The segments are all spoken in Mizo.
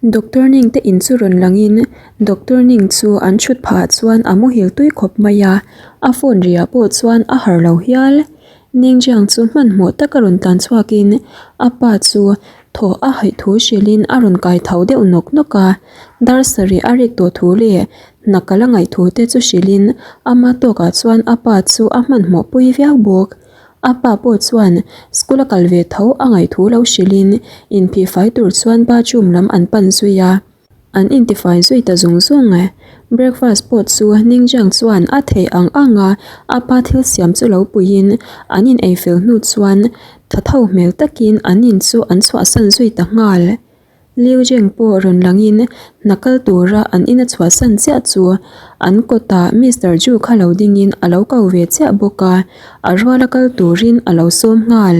Doctor Ning te in chu rawn langin Doctor Ning chu an thut phah ah chuan a muhil tui khawp mai a, a phone ri ah pawh chuan a harh lo hial. Ning Jiang chu hmanhmawh taka rawn tlan chhuakin a pa chu thaw a haih thu hrilhin a rawn kai tho deuh nawk nawk a, dar sarih a rik tawh thu leh hna kal a ngaih thu te chu hrilhin ama tawkah chuan a pa chu a hmanhmawh pui viau bawk. A pa pawh chuan school a kal ve tho a ngaih thu lo hrilhin inphihfai tur chuan bathroom lam an pan zui a. An intifai zui ta zung zung. Breakfast pawh chu Ningjiang chuan a theih ang ang a, a pa thil siam chu lo puiin an in ei fel hnu chuan tha tho hmel takin an in chu an chhuahsan zui ta nghal. Liu Jeng pawh rawn langin hna kal tura an in a chhuahsan chiah chu an kawtah Mister Ju kha lo dingin a lo ko ve chiah bawk a, a ruala kal turin a lo sawm nghal.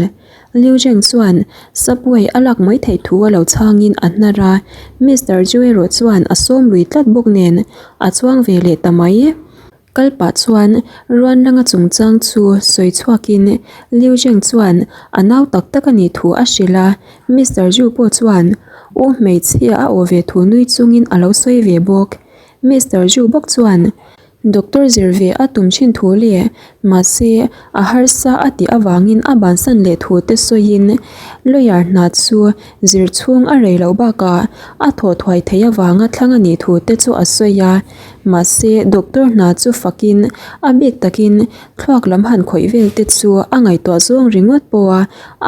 Liu Zheng chuan subway a lak mai theih thu a lo chhangin a hnar a, Mister Zhu erawh chuan a sawm lui tlat bawk nen a chuang ve leh ta mai. Kal pah chuan Ruanlanga chungchang chu sawi chhuakin Liu Zheng chuan a nau tak tak a nih thu a hrilh a, Mister Zhu pawh chuan u hmeichhia a aw ve thu nui chungin a lo sawi ve bawk. Mister Zhu bawk chuan Doctor zir ve a tum thin thu leh mahse a harsa a tih avangin a bansan leh thu te sawiin lawyer hna chu zir chhung a rei loh bakah a thawh thuai theih avanga thlang a nih thu te chu a sawi a. Mahse doctor hna chu fakin a bik takin thluak lam han khawih vel te chu a ngaihtuah zawng ringawt pawha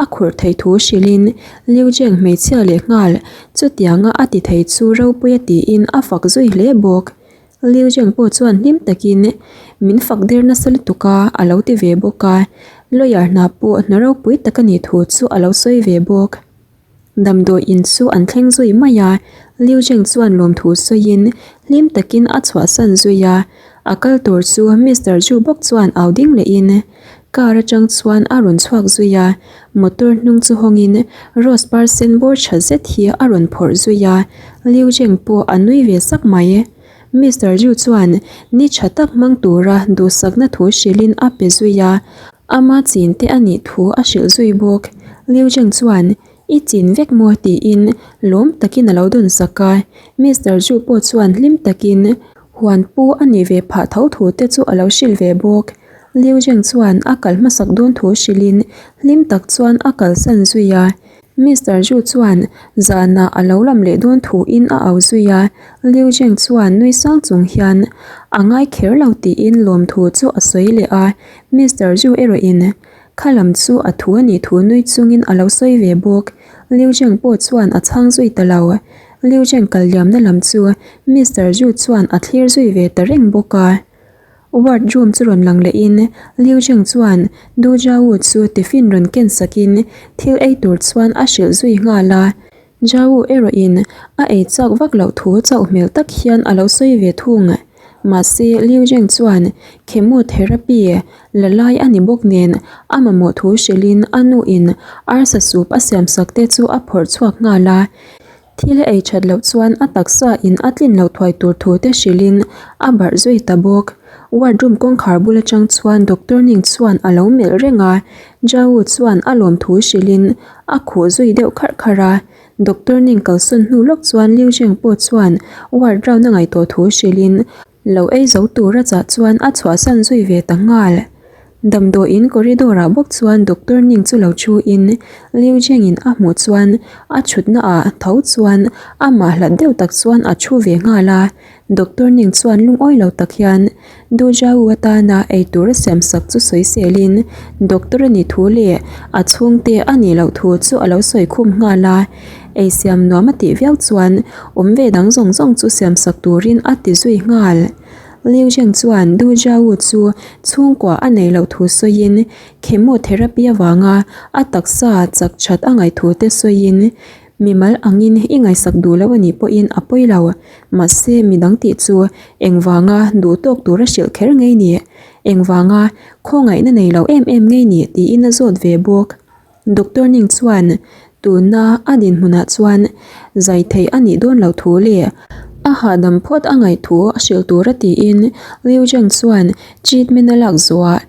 a khurh theih thu hrilhin Liu Zheng hmeichhia leh nghal chutianga a ti thei chu ropui a tiin a fak zui hle bawk. Liu Zheng pawh chuan hlim takin min fak der nasa lutuk a, a lo ti ve bawk a. Lawyer hna pawh hna ropui tak a nih thu chu a lo sawi ve bawk. Damdawi in chu an thleng zui mai a, Liu Zheng chuan lawmthu sawiin hlim takin a chhuahsan zui a. A kal tur chu Mister Zhu bawk chuan au ding lehin car atang chuan a rawn chhuak zui a, motor hnung chu hawngin rose par sen bawr tha zet hi a rawn phawrh zui a, Liu Zheng pawh a nui ve sak mai. Mister Zhu chuan ni tha tak hmang tura duhsakna thu hrilhin a pe zui a, ama chin te a nih thu a hrilh zui bawk. Liu Zheng chuan I chin vek maw tiin lawm takin a lo dawn sak a, Mister Zhu pawh chuan hlim takin huan pu a nih ve phah tho thu te chu a lo hrilh ve bawk. Liu Zheng chuan a kal hmasak dawn thu hrilhin hlim tak chuan a kalsan zui a. Mister Zhu chuan zanah a lo lam leh dawn thuin a au zui a, Liu Zheng chuan nui sang chung hian a ngai kher lo tiin lawmthu chu a sawi leh a, Mister Zhu erawhin Kha lam chu a thu a nih thu nui chungin a lo sawi ve bawk. Liu Zheng pawh chuan a chhang zui ta lo. Liu Zheng kal liamna lam chu Mister Zhu chuan a thlir zui ve ta reng bawk a. Ward room chu rawn lang lehin Liu Zheng chuan Du Jiawu chu tiffin rawn ken sakin thil ei tur chuan a hrilh zui nghal a. Jiawu erawhin a ei chak vak loh thu chauh hmel tak hian a lo sawi ve thung. Mahse Liu Zheng chuan chemotherapy La lai a ni bawk nen a mamawh thu hrilhin a nuin arsa soup a siamsak te chu a phawrh chhuak nghal a. Thil a ei that loh chuan a taksa in a tlin loh thuai tur thu te hrilhin a barh zui ta bawk. Ward room kawngkhar bul atang chuan doctor Ning chuan a lo melh reng a, Zhao chuan a lawm thu hrilhin a khuh zui deuh kharh kharh a. Doctor Ning kalsawn hnu lawk chuan Liu Zheng pawh chuan ward round a ngaihtuah thu hrilhin Lo ei zo tura chah chuan a chhuahsan zui ve ta nghal. Damdawiin corridor ah bawk chuan doctor Ning chu lo thu in Liu Zheng in a hmuh chuan a thutna ah tho chuan amah hlat deuh tak chuan a thu ve nghal a. Doctor Ning chuan lungawi lo tak hian Du Jiawu atana ei tur a siam sak chu sawi sel in doctor a nih thu leh a chhungte a nih loh thu chu a lo sawi khum nghal a. Ei siam nuam a tih viau chuan awm ve dang zawng zawng chu siam sak turin a ti zui nghal. Liu Zheng chuan Du Jiawu chu chhungkua a nei loh thu sawiin chemotherapy avanga a taksa chak that a ngaih thu te sawiin mimal angin i ngaihsak duh lo a nih pawhin a pawi lo. Mahse midang tih chu engvanga duh tawk tura hrilh kher ngei ni? Engvanga khawngaihna nei lo em em ngei ni? tiin a zawt ve bawk. Doctor Ning chuan tuna a dinhmunah chuan zai theih a nih dawn loh thu leh a hahdam phawt a ngaih thu a hrilh tur a tiin Liu Zheng chuan treatment a lak zuah.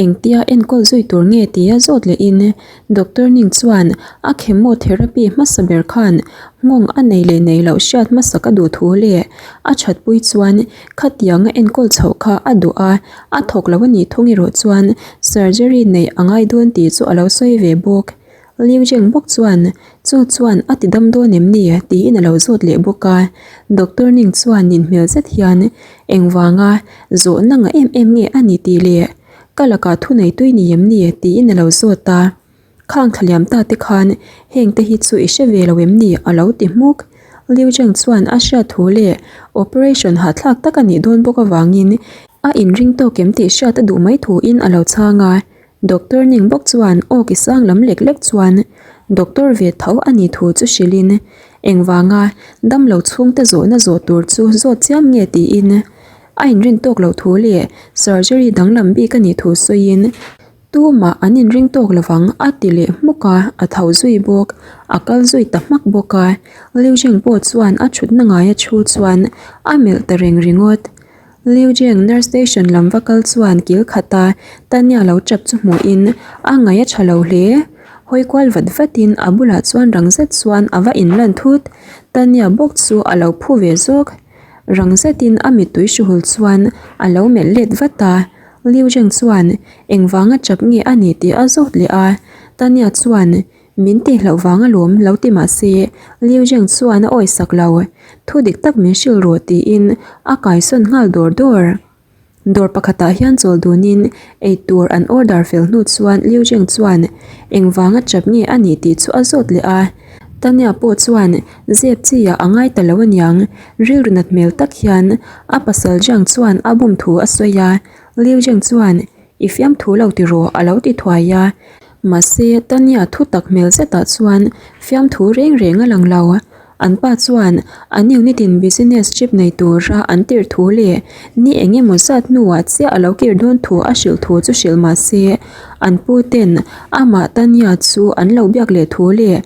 Engtia enkawl zui tur nge tia zawt lehin Doctor Ning chuan a chemotherapy hmasa ber khan nghawng a nei leh nei loh hriat hmasa ka duh thu leh a thatpui chuan khatianga enkawl chhoh kha a duh a, a thawk lo a nih thung erawh chuan surgery neih a ngai dawn tih chu a lo sawi ve bawk. Liu Zheng bawk chuan, Chu chuan a ti dam dawn em ni? tiin a lo zawt leh bawk a. Doctor Ning chuan nin hmel zet hian, Engvanga zawhna ngah em em nge a ni tih leh ka lakah thunei tui ni em ni? tiin a lo zawt a. Khang thlaliam ta te khan heng te hi chu i hre ve lo em ni? a lo ti hmuk. Liu Zheng chuan a hriat thu leh operation hahthlak tak a nih dawn bawk avangin a inring tawk em tih hriat a duh mai thuin a lo chhang a. Doctor Ning bawk chuan aw ki sang lam lek lek chuan doctor ve tho a nih thu chu hrilhin engvanga damlo chhungte zawhna zawh tur chu zawt chiam nge tiin a inrin tawk loh thu leh surgery danglam bik a nih thu sawiin tumah an inring tawk lovang a ti leh hmuk a, a tho zui bawk, a kal zui ta hmak bawk a, Liu Zheng pawh chuan a thutna ngaia thu chuan a melh ta reng ringawt. Liu Jeng nurse station lam va kal chuan kil khata Tanya lo tap chu hmuhin a ngaih a tha lo hle. Hawi kual vat vatin a bulah chuan rang zet chuan a va inlan thut. Tanya bawk chu a lo phu ve zawk. Rang zetin a mittui hruhul chuan a lo melh let vat a. Liu Jeng chuan engvanga tap nge a ni tih a zawt leh a. Tanya chuan Min tih hlauh vang alawm lo ti mah se, Liu Zheng chuan a awisak lo. Thu dik tak min hrilh rawh tiin a kaisawn nghal dawr dawr. Dawr pakhatah hian chawl dunin eitur an order fel hnu chuan Liu Zheng chuan engvanga chap nge a nih tih chu a zawt leh a. Tanya pawh chuan zep chi ah a ngai ta lo aniang, rilru nat hmel tak hian a pasal Zhang chuan a bum thu a sawi a. Liu Zheng chuan I fiamthu lo ti rawh a lo ti thuai a. Mahse, Tanya thu tak hmel zetah chuan fiamthu reng reng a lang lo. An pa chuan an unit in business trip nei tura an tirh thu leh ni eng emaw zat hnuah chiah a lo kir dawn thu a hrilh thu chu hrilh mahse, an pu ten amah Tanya chu an lo biak leh thu leh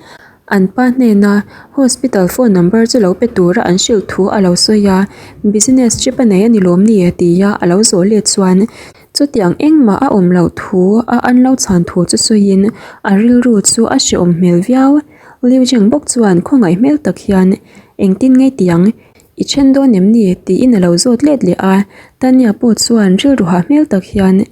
an pa hnena hospital phone number chu lo pe tura an hrilh thu a lo sawi a, business trip a nei a ni lawm ni tia a lo zawh let chuan Chutiang engmah a awm loh thu a an lo chhan thu chu sawiin a rilru chu a hrehawm hmel viau. Liu Zheng bawk chuan khawngaih hmel tak hian, Engtin ngei tiang i then dawn em ni? tiin a lo zawt let leh a. Tanya pawh chuan rilru hah hmel tak hian,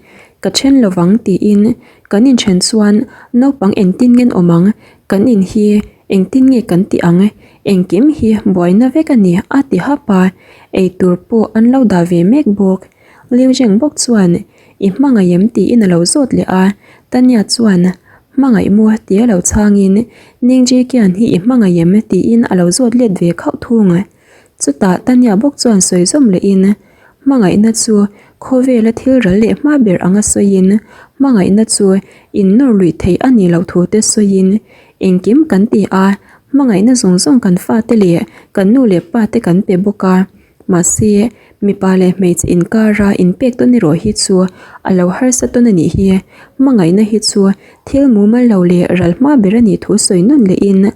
Ka then lovang tiin kan inthen chuan naupang engtin ngen awm ang? Kan in hi engtin nge kan tih ang? Engkim hi buaina vek a ni a ti hap a. Eitur pawh an lo dah ve mek bawk. Liu Zheng bawk chuan, I hmangaih em? tiin a lo zawt leh a. Tanya chuan, Hmangaih maw? tia lo chhangin, Ning Ji Kian hi i hmangaih em? tiin a lo zawt let ve khauh thung. Chutah Tanya bawk chuan sawi zawm lehin, Hmangaihna chu khawvela thil ral leh hma ber anga sawiin, hmangaihna chu innawr luih theih a nih loh thu te sawiin, engkim kan ti a, hmangaihna zawng zawng kan fate leh kan nu leh pate kan pe bawk a. Mahse, mipa leh hmeichhe inkara inpek tawn erawh hi chu a lo harsa tawn a nih hi. Hmangaihna hi chu thil mumal lo leh ral hma ber a nih thu sawi nawn lehin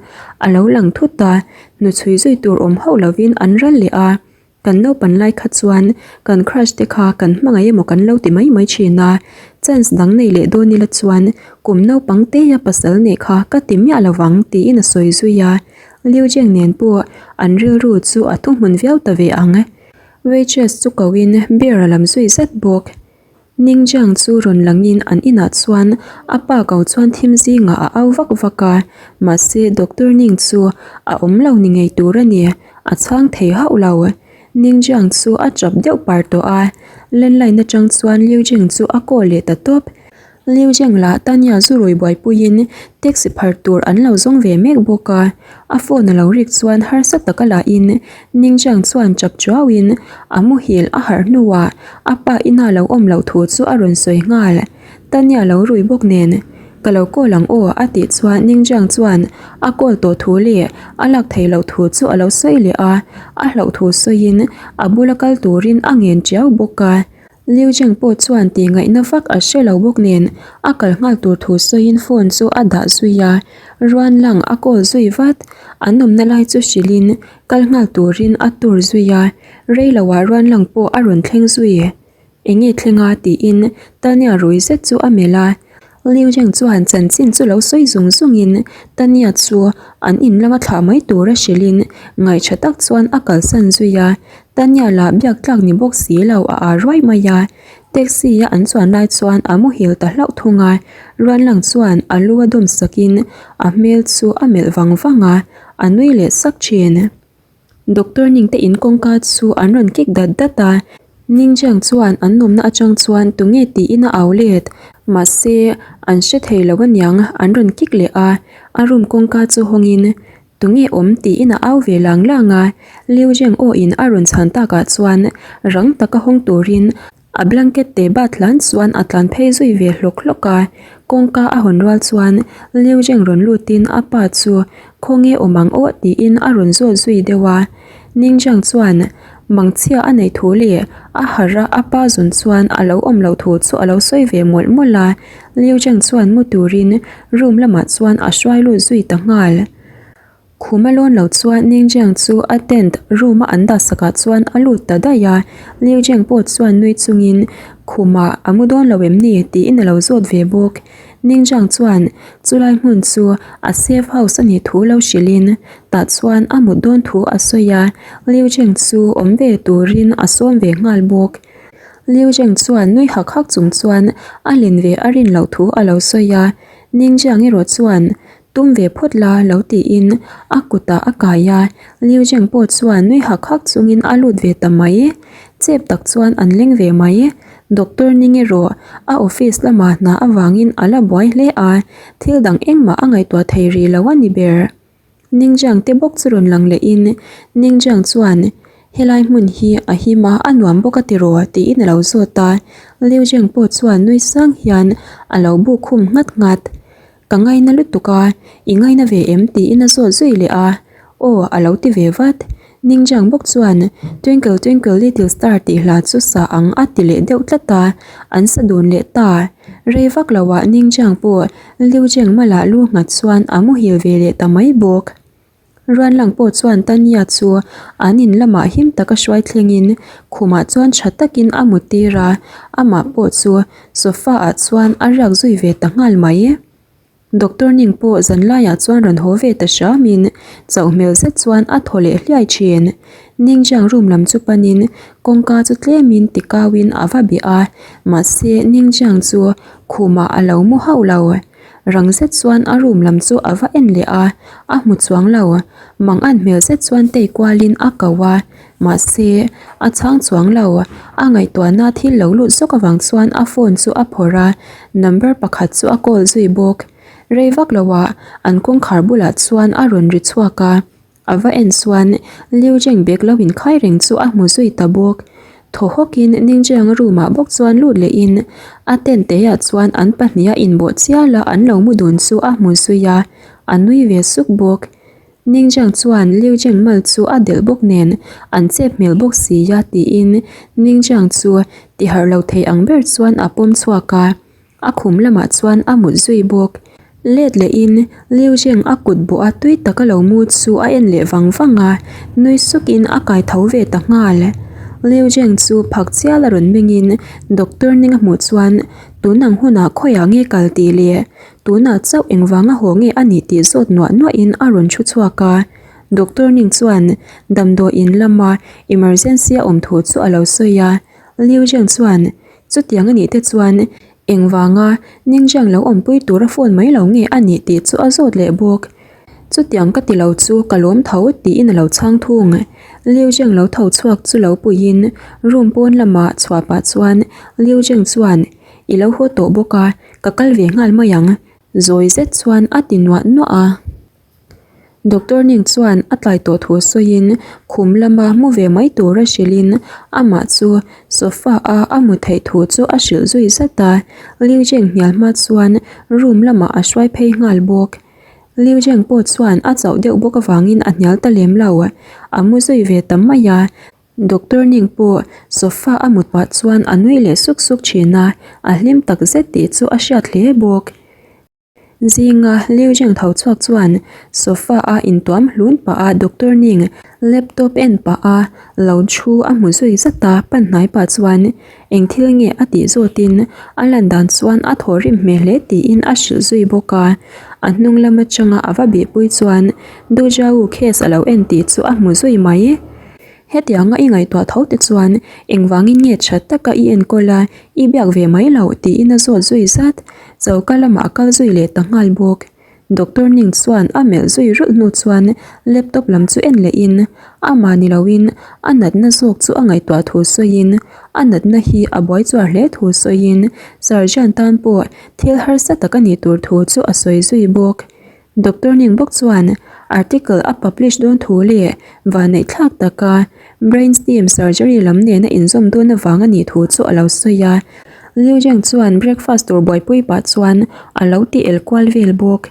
a lo lang thut a, hnuchhui zui tur awm hauh lovin an ral leh a. Kan naupan lai kha chuan kan crush te kha kan hmangaih emaw kan lo ti mai mai thin a, chance dang nei leh dawn ila chuan kum naupang teia pasal neih kha ka ti miah lovang tiin a sawi zui a. Liu Zheng nen pawh an rilru chu a thuhmun viau ta ve ang. Waitress chu ko in beer a lam zui zat bawk. Ning Jiang chu rawn lang in an inah chuan a pa ko chuan thim zingah a au vak vak a, mahse Doctor Ning chu a awm lo ni ngei tur a ni, a chhang thei hauh lo. Ning Jiang chu a chap deuh par tawh a, landline atang chuan Liu Zheng chu a call leh ta tawp. Liu Zheng lah Tanya zu rawi buaipuiin taxi phar tur an lo zawng ve mek bawk a, a phone a lo rik chuan harsa taka lahin Ning Zhang chuan chap chuauin a muhil a harh hnuah a pa ina lo awm loh thu chu a rawn sawi nghal. Tanya lo rui bawk nen, Ka lo call ang aw a tih chuan Ning Zhang chuan a call tawh thu leh a lak theih loh thu chu a lo sawi leh a, a hlauh thu sawiin a bula kal turin a ngen chiau bawk a. Liu Zheng pawh chuan tih ngaihna vak a hre lo bawk nen a kal nghal tur thu sawiin phone chu a dah zui a, Ruan lang a call zui vat. An awmna lai chu hrilhin kal nghal turin a tur zui a, rei loah Ruan lang pawh a rawn thleng zui. Enge thleng a? tiin Tanya rui zet chu a melh a. Liu Zheng chuan chanchin chu lo sawi zung zungin Tanya chu an in lama thlah mai tura hrilhin ngaihṭha tak chuan a kalsan zui a. Tanya lah biak tlak ni bawk si lo a aa ruai mai a. Taxi a an chuan lai chuan a muhil ta hlauh thung a. Ruanlang chuan a lu a dawm sakin a hmel chu a melh vang vang a, a nui leh sak ṭhin. Doctor Ning te in kawngka chu an rawn kik dat dat a, Ning Jiang chuan an nawmna atang chuan tunge tiin a au let. Mahse, an hre thei lo aniang an rawn kik leh a, a room kawngka chu hawngin tunge awm tiin a au ve lang lang a, Liu Jiang aw in a rawn chhan takah chuan rang taka hawng turin A blanket te bat hlan chuan a tlan phei zui ve hlawk hlawk a, kawngka a hawn rual chuan Liu Zheng rawn lutin a pa chu khawnge awm ang aw tiin a rawn zawt zui deuh a. Ning Zhang chuan mangchhia a neih thu leh a harh a a pa zun chuan a lo awm loh thu chu a lo sawi ve mawlh mawlh a, Liu Zheng chuan mu turin room lamah chuan a hruai lut zui ta nghal. Khuma lawn lo chuan Ning Jiang chu a tent room a an dah sakah chuan a lut ta daih a, Liu Jiang pawh chuan nui chungin khumah a mu dawn lo em ni tiin a lo zawt ve bawk. Ning Jiang chuan chulai hmun chu a safe house a nih thu lo hrilhin tah chuan a mut dawn thu a sawi a, Liu Jiang chu awm ve turin a sawm ve nghal bawk. Liu Jiang chuan nui hak hak chung chuan a len ve a rin loh thu a lo sawi a, Ning Jiang erawh chuan Tum ve phawt la lo tiin a kutah a kai a, Liu Zheng pawh chuan nui hak hak chungin a lut ve ta mai. Chep tak chuan an leng ve mai. Doctor Ning erawh a office lamah hna avangin a la buai hle a, thil dang engmah a ngaihtuah thei rih lo a ni ber. Ning Zhang te bawk chu rawn lang lehin Ning Zhang chuan Helai hmun hi a him a, a nuam bawk a tiraw tiin a lo zawt a, Liu Zheng pawh chuan nui sang hian a lo buk khum nghat nghat. Ka ngaina lutuk a, i ngaina ve em tiin a zawt zui leh a, aw a lo ti ve vat. Ningjiang bawk chuan Twinkle twinkle little star tih hla chu sa ang a ti leh deuh tlat a, an sa dun leh ta. Rei vak lo ah Ningjiang pawh Liujeng malah lu nghat chuan a muhil ve leh ta mai bawk. Ruanlang pawh chuan Tanya chu an in lamah him taka hruai thlengin khumah chuan tha takin a mut tir a, amah pawh chu sofa ah chuan a riak zui ve ta nghal mai. Doctor Ning pawh zanlaiah chuan rawn haw ve ta hramin chauh hmel zet chuan a thaw leh hliai thin. Ningjiang room lam chu panin kawngka chu tlemin tikauin a va bih a, mahse Ningjiang chu khumah a lo mu hauh lo. Rang zet chuan a room lam chu a va en leh a, a hmu chuang lo. Mang an hmel zet chuan tei kualin a ko a, mahse a chhang chuang lo. A ngaihtuahna thil lo lut zawk avang chuan a phone chu a phawrh a, number pakhat chu a call zui bawk. Rei vak loah an kawngkhar bulah chuan a rawn ri chhuak a. A va en chuan Liu Zheng bag lo inkhai reng chu a hmu zui ta bawk. Thaw hawkin Ning Jiang room ah bawk chuan lut lehin a tent te ah chuan an pahniha inbawh chial a an lo mu dun chu a hmu zui a, a nui ve suk bawk. Ning Jiang chuan Liu Zheng mal chu a delh bawk nen an chep hmel bawk si a tiin Ning Jiang chu tiharh lo thei ang ber chuan a pawm chhuak a. A khum lamah chuan a mut zui bawk. Let lehin Liu Zheng a kut bawh a tui taka lo mu chu a en leh vang vang a, nui sukin a kai tho ve ta nghal. Liu Zheng chu phak chial a rawn mengin Doctor Ning a hmuh chuan tun ang hunah khawiah nge kal tih leh tunah chauh engvanga haw nge a nih tih zawt nuah nuahin a rawn thu chhuak a. Doctor Ning chuan damdawiin lama emergency a awm thu chu a lo sawi a. Liu Zheng chuan Chutiang a nih te chuan engvanga Ningjiang lo awmpui tura phone mai lo nge a nih tih chu a zawt leh bawk. Chutiang ka ti lo chu ka lawm tho tiin a lo chhang thung. Liu Zheng lo tho chhuak chu lo puiin room pawn lamah chhuah pah chuan Liu Zheng chuan I lo haw tawh bawk a, ka kal ve nghal mai ang zawi zet chuan a ti nuah nuah a. Doctor Ning chuan a tlai tawh thu sawiin khum lama mu ve mai tura hrilhin amah chu sofa a a mu theih thu chu a hrilh zui zat a, Liu Zheng hnial hma chuan room lamah a hruai phei nghal bawk. Liu Zheng pawh chuan a chauh deuh bawk avangin a hnial ta lem lo, a mu zui ve ta mai a. Doctor Ning pawh sofa a mut pah chuan a nui leh suk suk thin a, a hlim tak zet tih chu a hriat hle bawk. Zinga Liu Zheng tho chhuak chuan sofa a intuam hlun pah a Doctor Ning laptop en pah a lo thu a hmu zui zat a, pan hnai pah chuan eng thil nge a tih zawtin a lan dan chuan a thaw rim hmel hle tiin a hrilh zui bawk a. A hnung lam atanga a va bihpui chuan Du Jiao case a lo en tih chu a hmu zui mai. Hetianga i ngaihtuah tho te chuan engvangin nge that taka i enkawl a, i biak ve mai loh tiin a zawt zui zat. Choka lamah a kal zui leh ta nghal bawk. Doctor Ning chuan a melh zui rulh hnu chuan laptop lam chu en lehin amah ni loin a natna zawk chu a ngaihtuah thu sawiin a natna hi a buai chuar hle thu sawiin Sergeant tan pawh thil harsa tak a nih tur thu chu a sawi zui bawk. Doctor Ning bawk chuan article a publish dawn thu leh vanneih thlak taka brain stem surgery lam nena inzawm dawn avang a nih thu chu a lo sawi a. Liu Zheng chuan breakfast tur buaipui pah chuan a lo ti el kual vel bawk.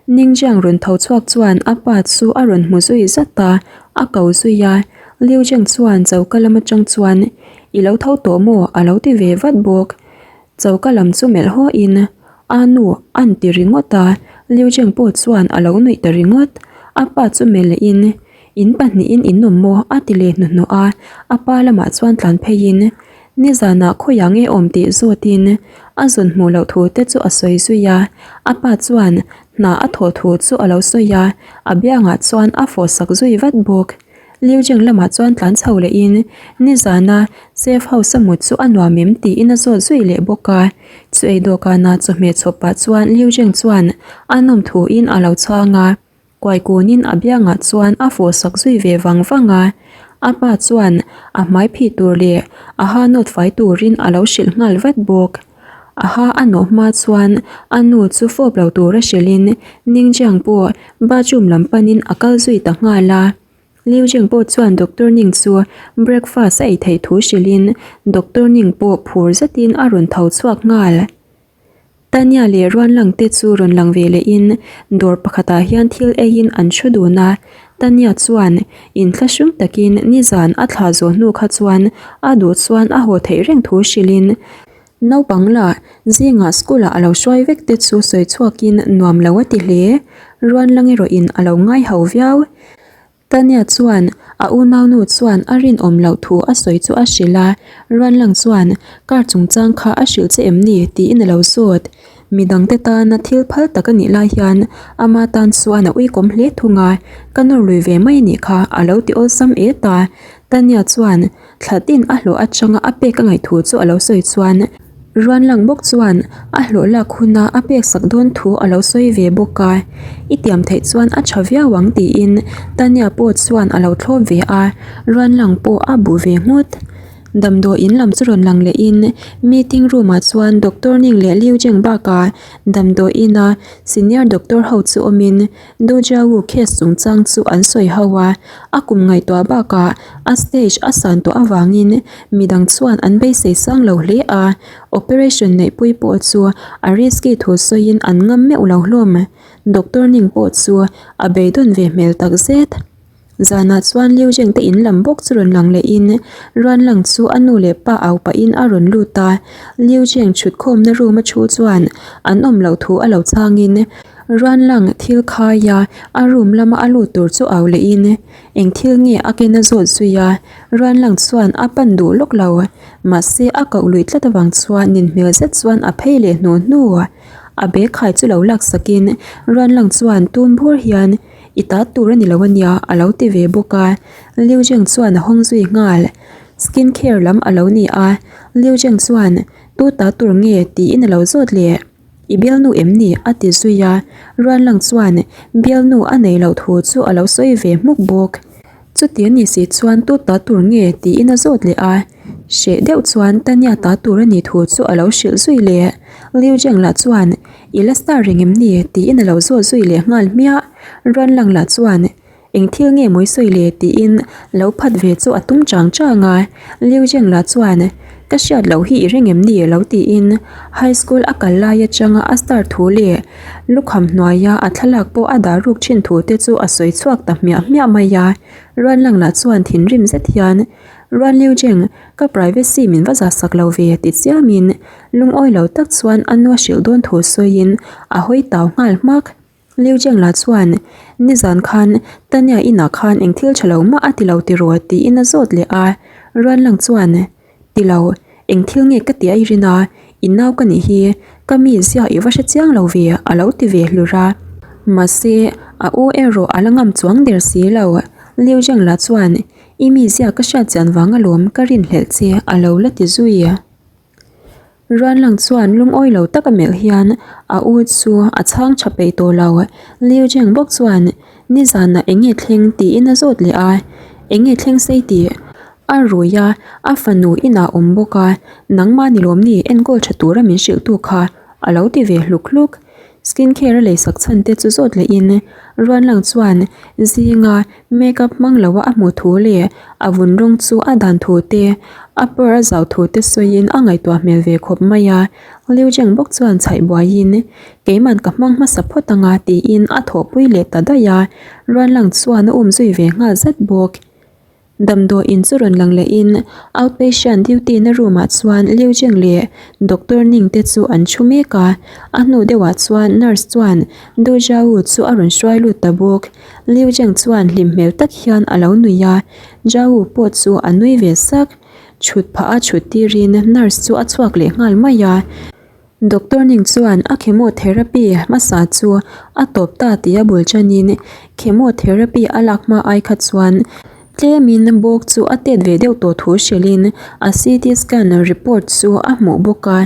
Ning Jiang rawn tho chhuak chuan a pa chu a rawn hmu zui zat a, a ko zui a. Liu Zheng chuan choka lam atang chuan, I lo tho tawh maw? a lo ti ve vat bawk. Choka lam chu melh haw in, A nu, a'n ti ringawt a, Liu Zheng pawh chuan a lo nuih ta ringawt. A pa chu melh leh in, In pahnihin in awm maw? a ti leh hnuhnawh a, a pa lamah chuan tlan pheiin, Nizanah khawiah nge awm tih zawtin a zawn hmuh loh thu te chu a sawi zui a, a pa chuan hna a thawh thu chu a lo sawi a, a biangah chuan a fawh sak zui vat bawk. Liu Jing lamah chuan tlan chho lehin nizana safe house a mut chu a nuam em tiin a zawt zui leh bawk a, chu ei dawhkanah chawhmeh chhawp pah chuan Liu Jing chuan a nawm thuin a lo chhang a. Kuai kunin a biangah chuan a fawh sak zui ve vang vang a, a pa chuan a hmai phih tur leh a ha nawt fai turin a lo hrilh nghal vat bawk. A ha a nawh hma chuan a nu chu fawp lo tura hrilhin Ningjiang pawh bathroom lam panin a kal zui ta nghal a. Liu Jing pawh chuan Doctor Ning chu breakfast a ei theih thu hrilhin Doctor Ning pawh phur zetin a rawn tho chhuak nghal. Tanya leh Ruanlang te chu rawn lang ve lehin dawr pakhatah hian thil eiin an thu dun a, Tanya chuan inthlahrung takin nizan a thlah zawh hnu kha chuan a duh chuan a haw theih reng thu hrilhin naupang lah zingah school ah a lo hruai vek te chu sawi chhuakin nuam lo a ti hle. Ruanlang erawhin a lo ngai ho viau. Tanya chuan a unaunu chuan a rinawm loh thu a sawi chu a hrilh a, Ruanlang chuan car chungchang kha a hrilh che em ni tiin a lo zawt. Midangte tana thil phal tak a nih lai hian ama tan chuan a uikawm hle thung a, ka nawr lui ve mai a nih kha a lo ti awlsam et a. Tanya chuan Thla tin a hlawh atanga a pek a ngaih thu chu a lo sawi chuan Ruanlang bawk chuan a hlawh lak huna a pek sak dawn thu a lo sawi ve bawk a, I tiam theih chuan a tha viau ang tiin Tanya pawh chuan a lo thlawp ve a, Ruanlang pawh a bu ve nghut. Damdawi in lam chu rawn lang lehin meeting room ah chuan Doctor Ning leh Liu Jeng bakah damdawi ina senior doctor ho chu awmin Doja-u case chungchang chu an sawi ho a, a kum ngaihtuah bakah a stage a san tawh avangin midang chuan an beisei sang lo hle a, operation neihpui pawh chu a risky thu sawiin an ngam meuh lo hlawm. Doctor Ning pawh chu a beidawn ve hmel takzet. Zanah chuan Liu Zheng te in lam bawk chu rawn lang lehin Ruan Lang chu a nu leh pa au pahin a rawn lut a. Liu Zheng chhutkhawmna room a thu chuan an awm loh thu a lo changin Ruan Lang thil khai a, a room lama a lut tur chu au lehin eng thil nge a ken a zawt zui a. Ruan Lang chuan a pan duh lawk lo, mahse a koh lui tlat avang chuan nin hmel zet chuan a phei leh hnu hnu. A bag khai chu lo laksakin Ruan Lang chuan tum bur hian I ta tur a ni lo a nia a lo ti ve bawk a, Liu Zheng chuan a hawng zui nghal. Skin care lam a lo ni a, Liu Zheng chuan tu ta tur nge tiin a lo zawt leh. I bialnu em ni? a ti zui a, Ruan Lang chuan bialnu a nei loh thu chu a lo sawi ve hmuk bawk. Chuti a ni si chuan tu ta tur nge tiin a zawt leh a, hreh deuh chuan Tanya ta tur a nih thu chu a lo hrilh zui leh. Liu Zheng lah chuan I la star reng em ni? tiin a lo zawt zui leh nghal hmiah. Ruan lang lah chuan, Eng thil nge mawi sawi le? tiin lo phat ve chu a tum chang chang a. Liu Zheng lah chuan, Ka hriat loh hi i ring em ni? lo tiin high school a kal lai atanga a star thu leh lukham hnuaia a thlalak pawh a dah ruk thin thu te chu a sawi chhuak ta hmiah hmiah mai a. Ruanlang lah chuan thinrim zet hian, Ruan Liu Jeng, ka privacy min va zah sak lo ve ti chiamin lungawi lo tak chuan a nu a hrilh dawn thu sawiin a hawi tau nghal hmak. Liu Jeng lah chuan, Nizan khan Tanya inah khan eng thil tha lo mah a ti lo tiraw? tiin a zawt leh a. Ruanlang chuan, Ti lo, eng thil nge ka tih a i rin a, i nau ka nih hi, ka mi zia i va hre chiang lo ve a lo ti ve hlur a. Mahse, a u erawh a la ngam chuang der si lo. Liu Jeng lah chuan, I mi zia ka hriat chian vang alawm ka rinhlelh che a lo la ti zui. Ruanlang chuan lungawi lo taka melh hian a u chu a chhang tha peih tawh lo. Liu Jeng bawk chuan nizanah eng nge thleng tiin a zawt leh a, Eng nge thleng sei tih? A rui a, a fanu inah a awm bawk a, nangmah ni lawm ni enkawl tha tura min hrilhtu kha a lo ti ve hluk hluk. Skin care a leisak chhan te chu zawt lehin Ruanlang chuan zinga Makeup hmang lo a a hmuh thu leh a vun rawng chu a dan thu te, a pawr a zau thu te sawiin a ngaihtuah hmel ve khawp mai a. Liu Zheng bawk chuan chhaih buaiin, Keiman ka hmang hmasa phawt anga tiin a thawhpui leh ta daih a, Ruanlang chuan a um zui ve nghal zat bawk. Damdawi in chu rawn lang lehin outpatient duty na room ah chuan Liu Zheng leh Doctor Ning te chu an thu mek a, a hnu deuhah chuan nurse chuan Du Zhao chu a rawn hruai lut ta bawk. Liu Zheng chuan hlim hmel tak hian a lo nui a, Zhao pawh chu a nui ve sak. Chhut phah a chhut tirin nurse chu a chhuak leh nghal mai a. Doctor Ning chuan a chemotherapy hmasa chu a tawp ta tih a bul chanin chemotherapy a lak hma ai kha chuan tlemin bawk chu a tet ve deuh tawh thu hrilhin a CT scan report chu a hmuh bawk a,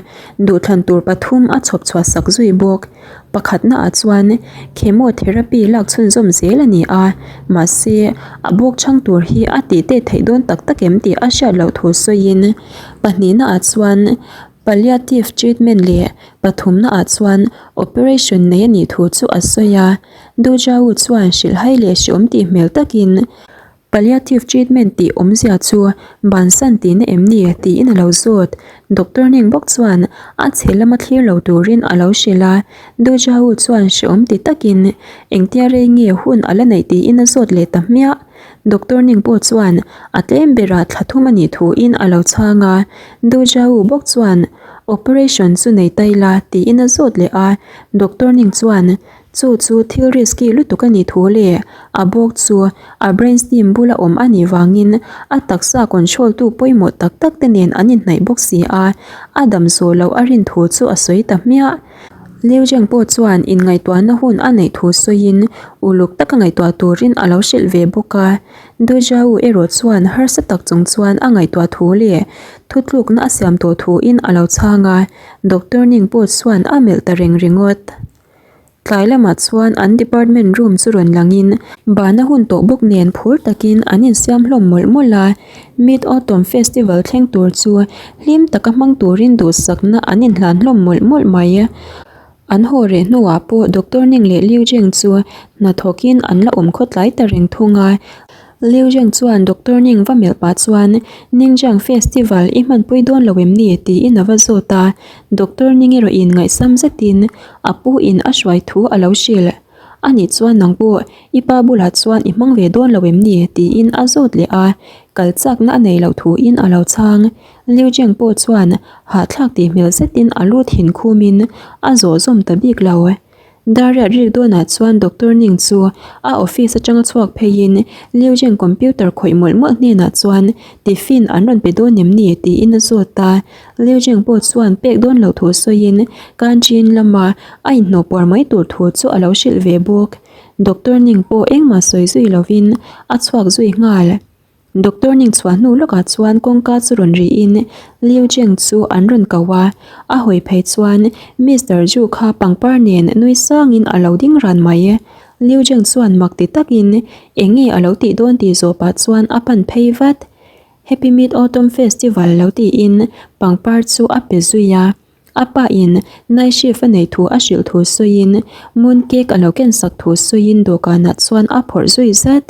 duhthlan tur pathum a chhawp chhuah sak zui bawk. Pakhatna ah chuan chemotherapy lak chhunzawm zel a ni a, mahse a bawk chhang tur hi a tih tet theih dawn tak tak em tih a hriat loh thu sawiin pahnihna ah chuan Palliative treatment leh pathumna ah chuan operation nei a nih thu chu a sawi a, Du Zhao chuan hrilhhai leh hreawm tih hmel takin palliative treatment tih awmzia chu bansan tihna em ni tiin a lo zawt. Doctor Ning bawk chuan a chhe lama thlir lo turin a lo hrilh a, Du Zhao chuan hreawm ti takin engtia rei nge hun a la neih tiin a zawt leh ta hmiah. Doctor Ning pawh chuan a tlem berah thla thum a nih thuin a lo chhang a, Du Zhao bawk chuan operation chu nei ta ila tiin a zawt leh a, Doctor Ning chuan chu chu thil risky lutuk a nih thu leh a bawk chu a brain stem bula awm a nih vangin a taksa control tu pawimawh tak tak te nen an inhnaih bawk si a, a dam zawh loh a rin thu chu a sawi ta hmiah. Liu Zheng pawh chuan inngaihtuahna hun a neih thu sawiin uluk taka ngaihtuah turin a lo hrilh ve bawk a. Du Zhao erawh chuan harsa tak chung chuan a ngaihtuah thu leh thutlukna a siam tawh thuin a lo chhang a, Doctor Ning pawh chuan a melh ta reng ringawt. Tlai lamah chuan an department room chu rawn langin bana hun tawh bawk nen phur takin an insiam hlawm mawlh mawlh a. Mid Autumn Festival thleng tur chu hlim taka hmang turin duhsakna an inhlan hlawm mawlh mawlh mai. An haw reh hnuah pawh Doctor Ning leh Liu Zheng chu hnathawkin an la awm khawtlai ta reng thung a. Liu Zheng chuan Doctor Ning va melh pah chuan, Ningjiang Festival i hmanpui dawn lo em ni? tiin a va zawt a. Doctor Ning erawhin ngaihsam zetin a pu in a hruai thu a lo hrilh. A nih chuan nang pawh i pa bulah chuan i hmang ve dawn lo em ni? tiin a zawt leh a, kal chakna a nei loh thuin a lo chhang. Liu Zheng pawh chuan hahthlak tih hmel zetin a lu thin khumin a zawh zawm ta bik lo. Dariat rik dawnah chuan Doctor Ning chu a office atanga chhuak pheiin Liu Zheng computer khawih mawlh mawlh hnenah chuan tiffin an rawn pe dawn em ni? tiin a zawt a. Liu Zheng pawh chuan pek dawn loh thu sawiin canteen lama a inhnawh puar mai tur thu chu a lo hrilh ve bawk. Doctor Ning pawh engmah sawi zui lovin a chhuak zui nghal. Doctor Ning chhuah hnu lawkah chuan kawngka chu rawn rihin Liu Zheng chu an rawn ko a, a hawi phei chuan Mister Zhu kha pangpar nen nui sangin a lo ding ran mai. Liu Zheng chuan mak ti takin eng nge a lo tih dawn tih zawh pah chuan a pan phei vat. Happy Mid Autumn Festival lo tiin pangpar chu a pe zui a, a pa in night shift a neih thu a hrilh thu sawiin moon cake a lo ken sak thu sawiin dawhkanah chuan a phawrh zui zat.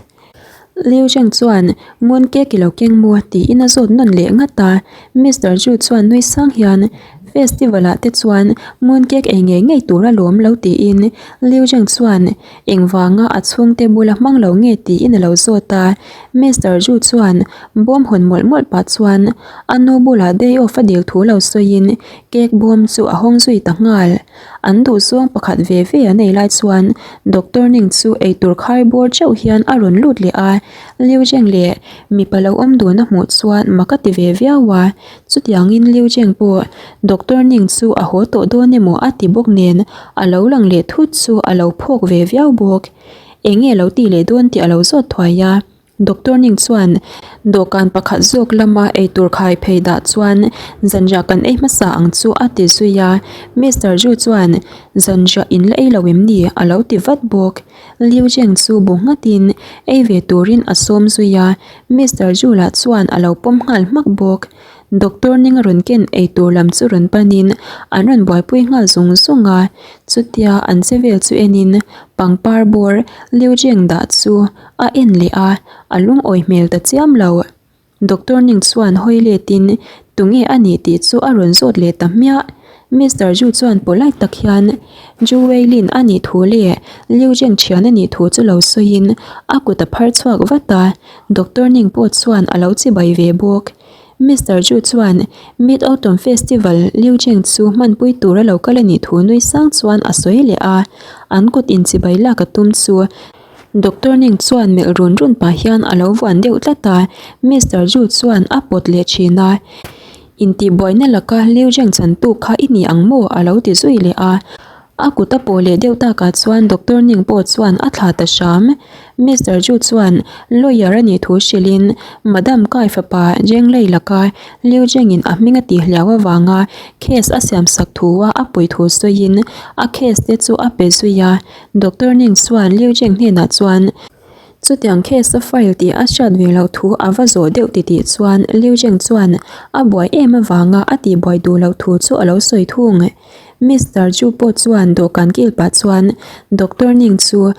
Liu Zheng chuan Mooncake i lo keng maw? tiin a zawt nawn leh ngat a. Mister Zhu chuan nui sang hian Festival ah te chuan mooncake ei ngei ngei tur alawm lo tiin Liu Zheng chuan engvanga a chhungte bula hmang lo nge tiin a lo zawt a. Mister Zhu chuan bawm hawn mawlh mawlh pah chuan a nu bulah day off a dil thu lo sawiin cake bawm chu a hawng zui ta nghal. An duhzawng pakhat ve ve an ei lai chuan Doctor Ning chu eitur khai bawr teuh hian a rawn lut leh a, Liu Zheng leh mipa lo awm dun a hmuh chuan mak a ti ve viau a, chutiangin Liu Zheng pawh Doctor Ning chu a haw tawh dawn emaw a ti bawk nen a lo lang leh thut chu a lo phawk ve viau bawk. Eng nge lo tih leh dawn tih a lo zawt thuai a. Doctor Ning chuan dawhkan pakhat zawk lama eitur khai phei dah chuan zanriah kan ei hmasa ang chu a ti zui a, Mister Zhu chuan zanriah in la ei lo em ni? a lo ti vat bawk. Liu Zheng chu bu nghatin ei ve turin a sawm zui a, Mister Zhu lah chuan a lo pawm nghal hmak bawk. Doctor Ning a rawn ken eitur lam chu rawn panin an rawn buaipui nghal zung zung a, chutia an che vel chu enin pangpar bawr Liu Zheng dah chu a en leh a, a lungawi hmel ta chiam lo. Doctor Ning chuan hawi letin tunge a nih tih chu a rawn zawt leh ta hmiah. Mister Zhu chuan polite tak hian Zhu Weilin a nih thu leh Liu Zheng thian a nih thu chu lo sawiin a kut a phar chhuak vat a, Doctor Ning pawh chuan a lo chibai ve bawk. Mister Zhu chuan Mid Autumn Festival Liu Zheng chu hmanpui tura lo kal a nih thu nui sang chuan a sawi leh a, an kut inchibai lak a tum chu Doctor Ning chuan melh run run pah hian a lo vuan deuh tlat a, Mister Zhu chuan a pawt leh thin a, Intihbuaina laka Liu Zheng chantu kha i ni ang maw? a lo ti zui leh a. A kut a pawh leh deuh takah chuan Doctor Ning pawh chuan a thla ta hram. Mister Zhu chuan lawyer a nih thu hrilhin Madam Kai fapa Zheng Lei laka Liu Zhengin a hming a tihliau avanga case a siamsak thua a puih thu sawiin a case te chu a pe zui a. Doctor Ning chuan Liu Zheng hnenah chuan chutiang case a file tih a hriat ve loh thu a va zawh deuh titih chuan Liu Zheng chuan a buai em avanga a tihbuai duh loh thu chu a lo sawi thung. Mister Zhu pawh chuan dawhkan kil pah chuan Doctor Ning chu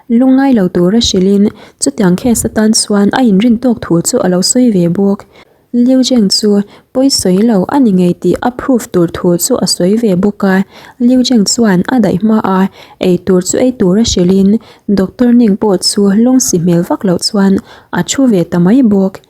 lungngai lo tura hrilhin chutiang case atan chuan a inrin tawk thu chu a lo sawi ve bawk. Liu Zheng chu pawi sawi lo a ni ngei tih a proof tur thu chu a sawi ve bawk a. Liu Zheng chuan a daih hma a, ei tur chu ei tura hrilhin Doctor Ning pawh chu lungsi hmel vak loh chuan a thu ve ta mai bawk.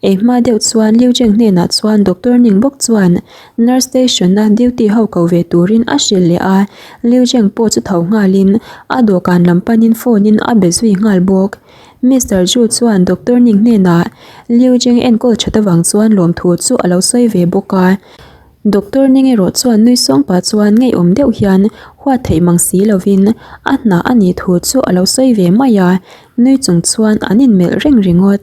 Ei hma deuh chuan Liu Zheng hnenah chuan Doctor Ning bawk chuan nurse station a duty ho ko ve turin a hrilh leh a, Liu Zheng pawh chu tho nghalin a dawhkan lam panin phone in a be zui nghal bawk. Mister Zhu chuan Doctor Ning hnenah Liu Zheng enkawl that avang chuan lawmthu chu a lo sawi ve bawk a. Doctor Ning erawh chuan nui sawng pah chuan ngeiawm deuh hian huat theih mang si lovin a hna a nih thu chu a lo sawi ve mai a, nui chung chuan an inmelh reng ringawt.